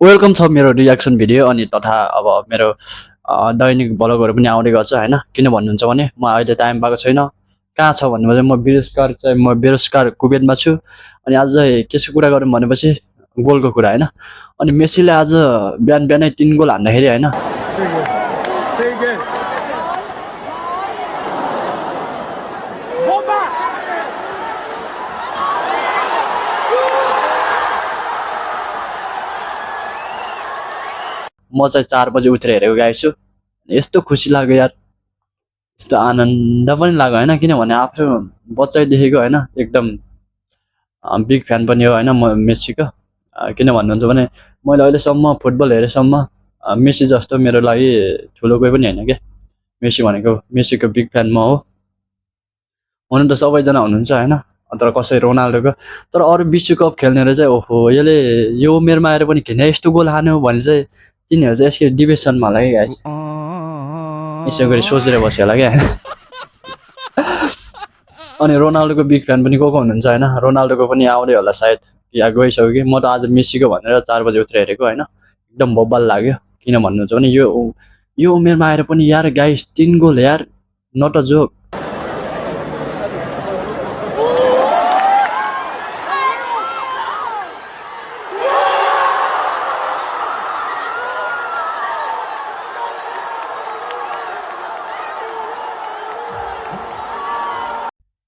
Welcome छ मेरो reaction video अनि तथा अब मेरो दैनिक ब्लगहरू पनि आउँदै गर्छ हैन। किन भन्नुहुन्छ भने म अहिले टाइम पाएको छैन। कहाँ छ भन्नुभयो म बेरोजगार कुवेतमा छु। अनि आज चाहिँ केको कुरा गरौँ भनेपछि गोलको कुरा हैन। अनि मेसीले आज बिहान बिहानै 3 गोल हान्दाखेरि हैन। Say again. Bomba! म चाहिँ 4 बजे उठेर हेरेको गाइस छु। यस्तो खुसी लाग्यो यार। यस्तो आनन्द पनि लाग्यो हैन, किनभने आफ्नो बच्चैदेखिको हैन एकदम बिग फ्यान पनि हो हैन म मेसीको। किन भन्नुहुन्छ भने मैले अहिलेसम्म फुटबल हेरेसम्म मेसी जस्तो मेरो लागि ठुलो कोही पनि हैन के। मेसीको बिग फ्यान म हो। हुनु त सबैजना हुनुहुन्छ हैन, तर कसै रोनाल्डोको। तर अरू विश्वकप खेल्नेहरू चाहिँ ओहो यो उमेरमा आएर पनि किन यस्तो गोल हान्यो भने चाहिँ तिनीहरू चाहिँ यसको डिप्रेसनमा होला कि गाइस। यसो गरी सोचेर बस्यो होला क्या। अनि रोनाल्डोको बिग फ्यान पनि को हुनुहुन्छ हैन। रोनाल्डोको पनि आउँदै होला सायद, या गइसक्यो कि। म त आज मेसीको भनेर 4 बजे उठेर हेरेको हैन। एकदम बब्बाल लाग्यो। किन भन्नुहुन्छ भने यो उमेरमा आएर पनि यार गाइस 3 गोल यार, नट अ जोक।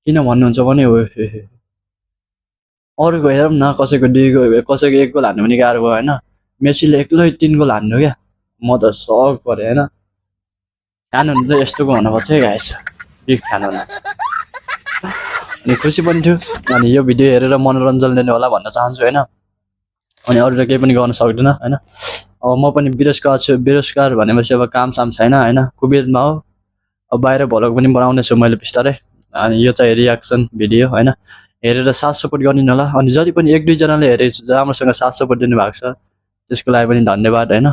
किन भन्नुहुन्छ भने अरूको हेरौँ न, कसैको 2 गोल कसैको 1 गोल हान्नु पनि गाह्रो भयो हैन। मेसीले एक्लै 3 गोल हान्नु क्या। म त सक परेँ हैन। फ्यान हुनु त यस्तोको हुनुपर्छ है गाइस, बिग फ्यान हुनु। अनि खुसी पनि छु। अनि यो भिडियो हेरेर मनोरञ्जन लिनु होला भन्न चाहन्छु हैन। अनि अरू त केही पनि गर्न सक्दिनँ हैन। अब म पनि बेरोजगार छु। बेरोजगार भनेपछि अब काम साम छैन हैन। कुवेतमा हो। अब बाहिर भ्लग पनि बनाउने छु मैले बिस्तारै। अनि यो चाहिँ रियाक्सन भिडियो हैन। हेरेर साथ सपोर्ट गरिदिनु होला। अनि जति पनि 1-2 जनाले हेरेको राम्रोसँग साथ सपोर्ट दिनुभएको छ त्यसको लागि पनि धन्यवाद हैन।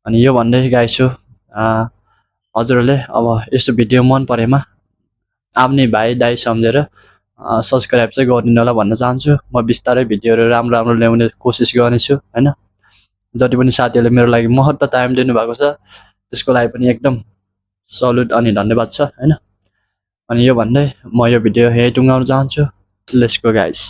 अनि यो भन्दै गाइस छु हजुरहरूले अब यस्तो भिडियो मन परेमा आफ्नै भाइ दाइ सम्झेर सब्स्क्राइब चाहिँ गरिदिनु होला भन्न चाहन्छु। म बिस्तारै भिडियोहरू राम्रो ल्याउने कोसिस गर्नेछु हैन। जति पनि साथीहरूले मेरो लागि महत्त्व टाइम दिनुभएको छ त्यसको लागि पनि एकदम सल्युट अनि धन्यवाद छ हैन। अनि यो भन्दै म यो भिडियो यहीँ टुङ्गाउन चाहन्छु। Let's go guys.